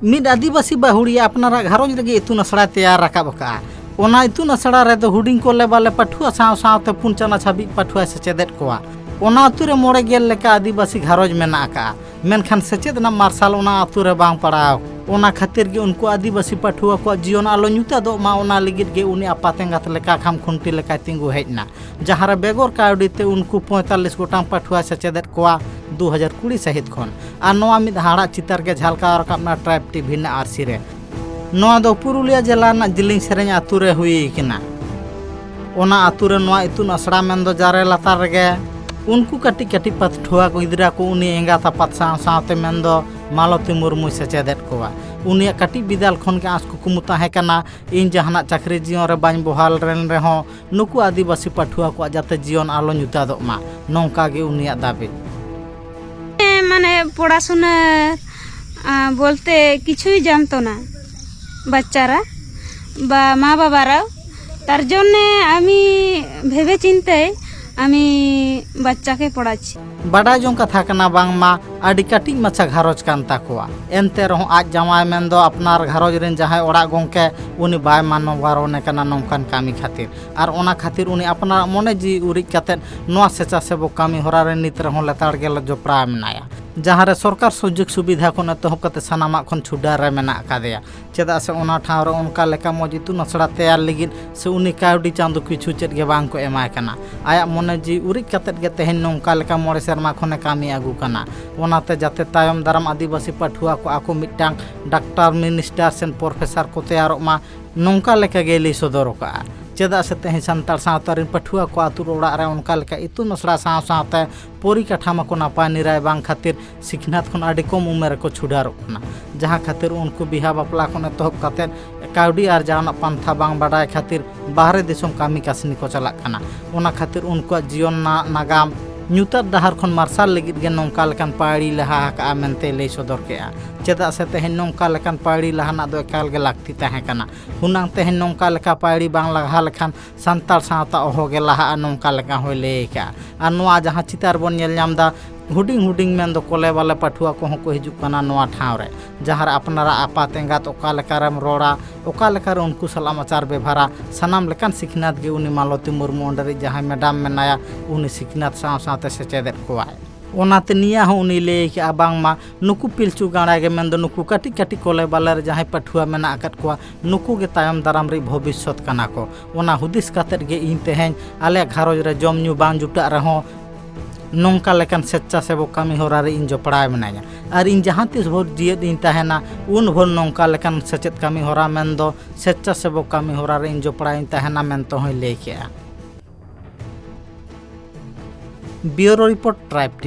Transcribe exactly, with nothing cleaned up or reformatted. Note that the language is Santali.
ᱢᱤᱫ ᱟᱹᱫᱤᱵᱟᱹᱥᱤ ᱵᱟᱹᱦᱩᱲᱤᱭᱟᱹ ᱟᱯᱱᱟᱨᱟᱜ ᱜᱷᱟᱨᱚᱸᱡᱽ ᱨᱮᱜᱮ ᱤᱛᱩᱱ ᱟᱥᱲᱟᱭ ᱛᱮᱭᱟᱨ ᱨᱟᱠᱟᱵ ᱟᱠᱟᱫᱼᱟ᱾ ᱚᱱᱟ ᱤᱛᱩᱱ ᱟᱥᱲᱟ ᱨᱮᱫᱚ ᱦᱩᱰᱤᱧ ᱠᱚ ᱞᱮᱵᱟᱞᱮ ᱯᱟᱹᱴᱷᱩᱣᱟᱹ ᱥᱟᱶ ᱥᱟᱶᱛᱮ ᱯᱩᱱ ᱪᱟᱱᱟᱪ ᱦᱟᱹᱵᱤᱡ ᱯᱟᱹᱴᱷᱩᱣᱟᱹᱭ ᱥᱮᱪᱮᱫᱮᱫ ᱠᱚᱣᱟ᱾ ᱚᱱᱟ ᱟᱹᱛᱩ ᱨᱮ ᱢᱚᱬᱮ ᱜᱮᱞ ᱞᱮᱠᱟ ᱟᱹᱫᱤᱵᱟᱹᱥᱤ ᱜᱷᱟᱨᱚᱸᱡᱽ ᱢᱮᱱᱟᱜ ᱟᱠᱟᱫᱼᱟ, ᱢᱮᱱᱠᱷᱟᱱ ᱥᱮᱪᱮᱫ ᱨᱮᱱᱟᱜ ᱢᱟᱨᱥᱟᱞ ᱚᱱᱟ ᱟᱹᱛᱩ ᱨᱮ ᱵᱟᱝ ᱯᱟᱲᱟᱣ᱾ ᱚᱱᱟ ᱠᱷᱟᱹᱛᱤᱨ ᱜᱮ ᱩᱱᱠᱩ ᱟᱹᱫᱤᱵᱟᱹᱥᱤ ᱯᱟᱹᱴᱷᱩᱣᱟᱹ ᱠᱚᱣᱟᱜ ᱡᱤᱭᱚᱱ ᱟᱞᱚ ᱧᱩᱛᱟᱹᱫᱚᱜ ᱢᱟ, ᱚᱱᱟ ᱞᱟᱹᱜᱤᱫ ᱜᱮ ᱩᱱᱤ ᱟᱯᱟᱛ ᱮᱸᱜᱟᱛ ᱞᱮᱠᱟ ᱠᱷᱟᱢ ᱠᱷᱩᱱᱴᱤ ᱞᱮᱠᱟᱭ ᱛᱤᱸᱜᱩ ᱦᱮᱡ ᱮᱱᱟ, ᱡᱟᱦᱟᱸ ᱨᱮ ᱵᱮᱜᱚᱨ ᱠᱟᱹᱣᱰᱤ ᱛᱮ ᱩᱱᱠᱩ ᱯᱚᱸᱭᱛᱟᱞᱞᱤᱥ ᱜᱚᱴᱟᱝ ᱯᱟᱹᱴᱷᱩᱣᱟᱹᱭ ᱥᱮᱪᱮᱫᱮᱫ ᱠᱚᱣᱟ ᱫᱩ ᱦᱟᱡᱟᱨ ᱠᱩᱲᱤ ᱥᱟᱹᱦᱤᱛ ᱠᱷᱚᱱ᱾ ᱟᱨ ᱱᱚᱣᱟ ᱢᱤᱫ ᱦᱟᱦᱟᱲᱟᱜ ᱪᱤᱛᱟᱹᱨ ᱜᱮ ᱡᱷᱟᱞᱠᱟᱣ ᱨᱟᱠᱟᱵ ᱮᱱᱟ ᱴᱨᱟᱭᱤᱵᱽ ᱴᱤᱵᱷᱤ ᱨᱮᱱᱟᱜ ᱟᱹᱨᱥᱤ ᱨᱮ᱾ ᱱᱚᱣᱟ ᱫᱚ ᱯᱩᱨᱩᱞᱤᱭᱟᱹ ᱡᱮᱞᱟ ᱨᱮᱱᱟᱜ ᱡᱤᱞᱤᱧ ᱥᱮᱨᱮᱧ ᱟᱹᱛᱩ ᱨᱮ ᱦᱩᱭ ᱠᱟᱱᱟ᱾ ᱚᱱᱟ ᱟᱹᱛᱩ ᱨᱮ ᱱᱚᱣᱟ ᱤᱛᱩᱱ ᱟᱥᱲᱟ ᱢᱮᱱᱫᱚ ᱡᱟᱨᱮ ᱞᱟᱛᱟᱨ ᱨᱮᱜᱮ ᱩᱱᱠᱩ ᱠᱟᱹᱴᱤᱡ ᱠᱟᱹᱴᱤᱡ ᱯᱟᱹᱴᱷᱩᱣᱟᱹ ᱜᱤᱫᱽᱨᱟᱹ ᱠᱚ ᱩᱱᱤ ᱮᱸᱜᱟᱛ ᱟᱯᱟᱛ ᱥᱟᱶ ᱥᱟᱶᱛᱮ ᱢᱮᱱᱫᱚ ᱢᱟᱞᱚᱛᱤ ᱢᱩᱨᱢᱩᱭ ᱥᱮᱪᱮᱫᱮᱫ ᱠᱚᱣᱟ᱾ ᱩᱱᱤᱭᱟᱜ ᱠᱟᱹᱴᱤᱡ ᱵᱤᱫᱟᱹᱞ ᱠᱷᱚᱱ ᱜᱮ ᱟᱸᱥ ᱠᱩᱠᱢᱩ ᱛᱟᱦᱮᱸ ᱠᱟᱱᱟ, ᱤᱧ ᱡᱟᱦᱟᱱᱟᱜ ᱪᱟᱹᱠᱨᱤ ᱡᱤᱭᱚᱱ ᱨᱮ ᱵᱟᱹᱧ ᱵᱚᱦᱟᱞ ᱞᱮᱱ ᱨᱮᱦᱚᱸ ᱱᱩᱠᱩ ᱟᱹᱫᱤᱵᱟᱹᱥᱤ ᱯᱟᱹᱴᱷᱩᱣᱟᱹ ᱠᱚᱣᱟᱜ ᱡᱟᱛᱮ ᱡᱤᱭᱚᱱ ᱟᱞᱚ ᱧᱩᱛᱟᱫᱚᱜ ᱢᱟ, ᱱᱚᱝᱠᱟ ᱜᱮ ᱩᱱᱤᱭᱟᱜ ᱫᱟᱹᱵᱤ᱾ ᱢᱟᱱᱮ ᱯᱚᱲᱟᱥᱩᱱᱟ, ᱟ, ᱵᱚᱞᱛᱮ ᱠᱤᱪᱷᱩᱭ ᱡᱟᱱᱛᱚ ᱱᱟ ᱵᱟᱪᱪᱟᱨᱟ ᱵᱟ ᱢᱟ ᱵᱟᱵᱟᱨᱟᱣ, ᱛᱟᱨ ᱡᱚᱱᱱᱮ ᱟᱢᱤ ᱵᱷᱮᱵᱮ ᱪᱤᱱᱛᱮ ᱟᱢᱤ ᱵᱟᱪᱪᱟᱠᱮ ᱯᱚᱲᱟᱪᱷᱤ᱾ ᱵᱟᱰᱟᱭ ᱡᱚᱝ ᱠᱟᱛᱷᱟ ᱠᱟᱱᱟ, ᱵᱟᱝᱢᱟ ᱟᱹᱰᱤ ᱠᱟᱹᱴᱤᱡ ᱢᱟᱪᱷᱟ ᱜᱷᱟᱨᱚᱸᱡᱽ ᱠᱟᱱ ᱛᱟᱠᱚᱣᱟ᱾ ᱮᱱᱛᱮ ᱨᱮᱦᱚᱸ ᱟᱡ ᱡᱟᱶᱟᱭ ᱢᱮᱱᱫᱚ ᱟᱯᱱᱟᱨ ᱜᱷᱟᱨᱚᱸᱡᱽ ᱨᱮᱱ ᱡᱟᱦᱟᱸᱭ ᱚᱲᱟᱜ ᱜᱚᱢᱠᱮ, ᱩᱱᱤ ᱵᱟᱭ ᱢᱟᱱᱚ ᱵᱟᱨᱚᱱᱮ ᱠᱟᱱᱟ ᱱᱚᱝᱠᱟᱱ ᱠᱟᱹᱢᱤ ᱠᱷᱟᱹᱛᱤᱨ᱾ ᱟᱨ ᱚᱱᱟ ᱠᱷᱟᱹᱛᱤᱨ ᱩᱱᱤ ᱟᱯᱱᱟᱨᱟᱜ ᱢᱚᱱᱮ ᱡᱤᱣᱤ ᱩᱨᱤᱡ ᱠᱟᱛᱮᱫ ᱱᱚᱣᱟ ᱥᱮᱪᱟᱥᱮᱵᱚᱠ ᱠᱟᱹᱢᱤ ᱦᱚᱨᱟ ᱨᱮ ᱱᱤᱛ ᱨᱮᱦᱚᱸ ᱞᱮᱛᱟᱲ ᱜᱮ ᱡᱚᱯᱲᱟᱣ ᱢᱮᱱᱟᱭᱟ, ᱡᱟᱦᱟᱸ ᱨᱮ ᱥᱚᱨᱠᱟᱨ ᱥᱩᱡᱳᱜᱽ ᱥᱩᱵᱤᱫᱷᱟ ᱠᱷᱚᱱ ᱮᱛᱚᱦᱚᱵ ᱠᱟᱛᱮ ᱥᱟᱱᱟᱢᱟᱜ ᱠᱷᱚᱱ ᱪᱷᱩᱰᱟᱨ ᱨᱮ ᱢᱮᱱᱟᱜ ᱟᱠᱟᱫᱮᱭᱟ᱾ ᱪᱮᱫᱟᱜ ᱥᱮ ᱚᱱᱟ ᱴᱷᱟᱶ ᱨᱮ ᱚᱱᱠᱟ ᱞᱮᱠᱟ ᱢᱚᱡᱽ ᱤᱛᱩᱱ ᱟᱥᱲᱟ ᱛᱮᱭᱟᱨ ᱞᱟᱹᱜᱤᱫ ᱥᱮ ᱩᱱᱤ ᱠᱟᱹᱣᱰᱤ ᱪᱟᱸᱫᱚ ᱠᱤᱪᱷᱩ ᱪᱮᱫ ᱜᱮ ᱵᱟᱝ ᱠᱚ ᱮᱢᱟᱭ ᱠᱟᱱᱟ᱾ ᱟᱭᱟᱜ ᱢᱚᱱᱮ ᱡᱤᱣᱤ ᱩᱨᱤᱡ ᱠᱟᱛᱮᱫ ᱜᱮ ᱛᱮᱦᱮᱧ ᱱᱚᱝᱠᱟ ᱞᱮᱠᱟ ᱢᱚᱬᱮ ᱥᱮᱨᱢᱟ ᱠᱷᱚᱱᱮ ᱠᱟᱹᱢᱤ ᱟᱹᱜᱩ ᱠᱟᱱᱟ᱾ ᱚᱱᱟᱛᱮ ᱡᱟᱛᱮ ᱛᱟᱭᱚᱢ ᱫᱟᱨᱟᱢ ᱟᱹᱫᱤᱵᱟᱹᱥᱤ ᱯᱟᱹᱴᱷᱩᱣᱟᱹ ᱠᱚ ᱟᱠᱚ ᱢᱤᱫᱴᱟᱝ ᱰᱟᱠᱛᱟᱨ, ᱢᱤᱱᱤᱥᱴᱟᱨ ᱥᱮ ᱯᱨᱚᱯᱷᱮᱥᱟᱨ ᱠᱚ ᱛᱮᱭᱟᱨᱚᱜ ᱢᱟ, ᱱᱚᱝᱠᱟ ᱞᱮᱠᱟ ᱜᱮᱭ ᱞᱟᱹᱭ ᱥᱚᱫᱚᱨ ᱟᱠᱟᱫᱼᱟ᱾ ᱪᱮᱫᱟᱜ ᱥᱮ ᱛᱮᱦᱮᱧ ᱥᱟᱱᱛᱟᱲ ᱥᱟᱶᱛᱟ ᱨᱮᱱ ᱯᱟᱹᱴᱷᱩᱣᱟᱹ ᱠᱚ ᱟᱹᱛᱩ ᱚᱲᱟᱜ ᱨᱮ ᱚᱱᱠᱟ ᱞᱮᱠᱟ ᱤᱛᱩᱱ ᱟᱥᱲᱟ ᱥᱟᱶ ᱥᱟᱶᱛᱮ ᱯᱚᱨᱤᱠᱟᱴᱷᱟᱢᱳ ᱠᱚ ᱱᱟᱯᱟᱭ ᱱᱤᱨᱟᱭ ᱵᱟᱝ ᱠᱷᱟᱹᱛᱤᱨ ᱥᱤᱠᱷᱱᱟᱹᱛ ᱠᱷᱚᱱ ᱟᱹᱰᱤ ᱠᱚᱢ ᱩᱢᱮᱨ ᱨᱮᱠᱚ ᱪᱷᱩᱰᱟᱨᱚᱜ ᱠᱟᱱᱟ, ᱡᱟᱦᱟᱸ ᱠᱷᱟᱹᱛᱤᱨ ᱩᱱᱠᱩ ᱵᱤᱦᱟ ᱵᱟᱯᱞᱟ ᱠᱷᱚᱱ ᱮᱛᱚᱦᱚᱵ ᱠᱟᱛᱮᱫ ᱠᱟᱹᱣᱰᱤ ᱟᱨᱡᱟᱣ ᱨᱮᱱᱟᱜ ᱯᱟᱱᱛᱷᱟ ᱵᱟᱝ ᱵᱟᱰᱟᱭ ᱠᱷᱟᱹᱛᱤᱨ ᱵᱟᱦᱨᱮ ᱫᱤᱥᱚᱢ ᱠᱟᱹᱢᱤ ᱠᱟᱹᱥᱱᱤ ᱠᱚ ᱪᱟᱞᱟᱜ ᱠᱟᱱᱟ᱾ ᱚᱱᱟ ᱠᱷᱟᱹᱛᱤᱨ ᱩᱱᱠᱩᱣᱟᱜ ᱡᱤᱭᱚᱱ ᱨᱮᱱᱟᱜ ᱱᱟᱜᱟᱢ ᱧᱩᱛᱟᱹᱛ ᱰᱟᱦᱟᱨ ᱠᱷᱚᱱ ᱢᱟᱨᱥᱟᱞ ᱞᱟᱹᱜᱤᱫ ᱜᱮ ᱱᱚᱝᱠᱟ ᱞᱮᱠᱟᱱ ᱯᱟᱹᱣᱲᱤ ᱞᱟᱦᱟ ᱟᱠᱟᱫᱼᱟ ᱢᱮᱱᱛᱮᱭ ᱞᱟᱹᱭ ᱥᱚᱫᱚᱨ ᱠᱮᱫᱼᱟ᱾ ᱪᱮᱫᱟᱜ ᱥᱮ ᱛᱮᱦᱮᱧ ᱱᱚᱝᱠᱟ ᱞᱮᱠᱟᱱ ᱯᱟᱹᱣᱲᱤ ᱞᱟᱦᱟᱱᱟᱜ ᱫᱚ ᱮᱠᱟᱞ ᱜᱮ ᱞᱟᱹᱠᱛᱤ ᱛᱟᱦᱮᱸ ᱠᱟᱱᱟ᱾ ᱦᱩᱱᱟᱝ ᱛᱮᱦᱮᱧ ᱱᱚᱝᱠᱟ ᱞᱮᱠᱟ ᱯᱟᱹᱣᱲᱤ ᱵᱟᱝ ᱞᱟᱦᱟ ᱞᱮᱠᱷᱟᱱ ᱥᱟᱱᱛᱟᱲ ᱥᱟᱶᱛᱟ ᱚᱦᱚᱜᱮ ᱞᱟᱦᱟᱜᱼᱟ, ᱱᱚᱝᱠᱟ ᱞᱮᱠᱟ ᱦᱚᱸᱭ ᱞᱟᱹᱭ ᱟᱠᱟᱫᱼᱟ᱾ ᱟᱨ ᱱᱚᱣᱟ ᱡᱟᱦᱟᱸ ᱪᱤᱛᱟᱹᱨ ᱵᱚᱱ ᱧᱮᱞ ᱧᱟᱢ ᱮᱫᱟ, ᱦᱩᱰᱤᱧ ᱦᱩᱰᱤᱧ ᱢᱮᱱᱫᱚ ᱠᱚᱞᱮ ᱵᱟᱞᱮ ᱯᱟᱹᱴᱷᱩᱣᱟᱹ ᱠᱚᱦᱚᱸ ᱠᱚ ᱦᱤᱡᱩᱜ ᱠᱟᱱᱟ ᱱᱚᱣᱟ ᱴᱷᱟᱶ ᱨᱮ, ᱡᱟᱦᱟᱸ ᱨᱮ ᱟᱯᱱᱟᱨᱟᱜ ᱟᱯᱟᱛ ᱮᱸᱜᱟᱛ ᱚᱠᱟ ᱞᱮᱠᱟᱨᱮᱢ ᱨᱚᱲᱟ, ᱚᱠᱟ ᱞᱮᱠᱟᱨᱮ ᱩᱱᱠᱩ ᱥᱟᱞᱟᱜ ᱮᱢ ᱟᱪᱟᱨ ᱵᱮᱵᱷᱟᱨᱟ, ᱥᱟᱱᱟᱢ ᱞᱮᱠᱟᱱ ᱥᱤᱠᱷᱱᱟᱹᱛ ᱜᱮ ᱩᱱᱤ ᱢᱟᱞᱚᱛᱤ ᱢᱩᱨᱢᱩ ᱚᱸᱰᱮ ᱨᱤᱡ ᱡᱟᱦᱟᱸᱭ ᱢᱮᱰᱟᱢ ᱢᱮᱱᱟᱭᱟ, ᱩᱱᱤ ᱥᱤᱠᱷᱱᱟᱹᱛ ᱥᱟᱶ ᱥᱟᱶᱛᱮ ᱥᱮᱪᱮᱫᱮᱫ ᱠᱚᱣᱟᱭ᱾ ᱚᱱᱟᱛᱮ ᱱᱤᱭᱟᱹ ᱦᱚᱸ ᱩᱱᱤ ᱞᱟᱹᱭ ᱠᱮᱜᱼᱟ, ᱵᱟᱝᱢᱟ ᱱᱩᱠᱩ ᱯᱤᱞᱪᱩ ᱜᱟᱸᱲᱟ ᱜᱮ ᱢᱮᱱᱫᱚ ᱱᱩᱠᱩ ᱠᱟᱹᱴᱤᱡ ᱠᱟᱹᱴᱤᱡ ᱠᱚᱞᱮ ᱵᱟᱞᱮ ᱨᱮ ᱡᱟᱦᱟᱸᱭ ᱯᱟᱹᱴᱷᱩᱣᱟᱹ ᱢᱮᱱᱟᱜ ᱟᱠᱟᱫ ᱠᱚᱣᱟ, ᱱᱩᱠᱩ ᱜᱮ ᱛᱟᱭᱚᱢ ᱫᱟᱨᱟᱢ ᱨᱤᱡ ᱵᱷᱚᱵᱤᱥᱥᱚᱛ ᱠᱟᱱᱟ ᱠᱚ᱾ ᱚᱱᱟ ᱦᱩᱫᱤᱥ ᱠᱟᱛᱮᱫ ᱜᱮ ᱤᱧ ᱛᱮᱦᱮᱧ ᱟᱞᱮ ᱜᱷᱟᱨᱚᱸᱡᱽ ᱨᱮ ᱡᱚᱢ ᱧᱩ ᱵᱟᱝ ᱡᱩᱴᱟᱹᱜ ᱨᱮᱦᱚᱸ ᱱᱚᱝᱠᱟ ᱞᱮᱠᱟᱱ ᱥᱮᱪᱪᱷᱟᱥᱮᱵᱚᱠ ᱠᱟᱹᱢᱤ ᱦᱚᱨᱟ ᱨᱮ ᱤᱧ ᱡᱚᱯᱲᱟᱣ ᱢᱤᱱᱟᱹᱧᱟ᱾ ᱟᱨ ᱤᱧ ᱡᱟᱦᱟᱸ ᱛᱤᱥ ᱵᱷᱳᱨ ᱡᱤᱭᱮᱫ ᱤᱧ ᱛᱟᱦᱮᱱᱟ, ᱩᱱ ᱵᱷᱳᱨ ᱱᱚᱝᱠᱟ ᱞᱮᱠᱟᱱ ᱥᱮᱪᱮᱫ ᱠᱟᱹᱢᱤ ᱦᱚᱨᱟ ᱢᱮᱱᱫᱚ ᱥᱮᱪᱪᱷᱟᱥᱮᱵᱚᱠ ᱠᱟᱹᱢᱤ ᱦᱚᱨᱟ ᱨᱮ ᱤᱧ ᱡᱚᱯᱲᱟᱣ ᱤᱧ ᱛᱟᱦᱮᱱᱟ ᱢᱮᱱᱛᱮ ᱦᱚᱸᱭ ᱞᱟᱹᱭ ᱠᱮᱜᱼᱟ᱾ Bureau Report, Tribe T V᱾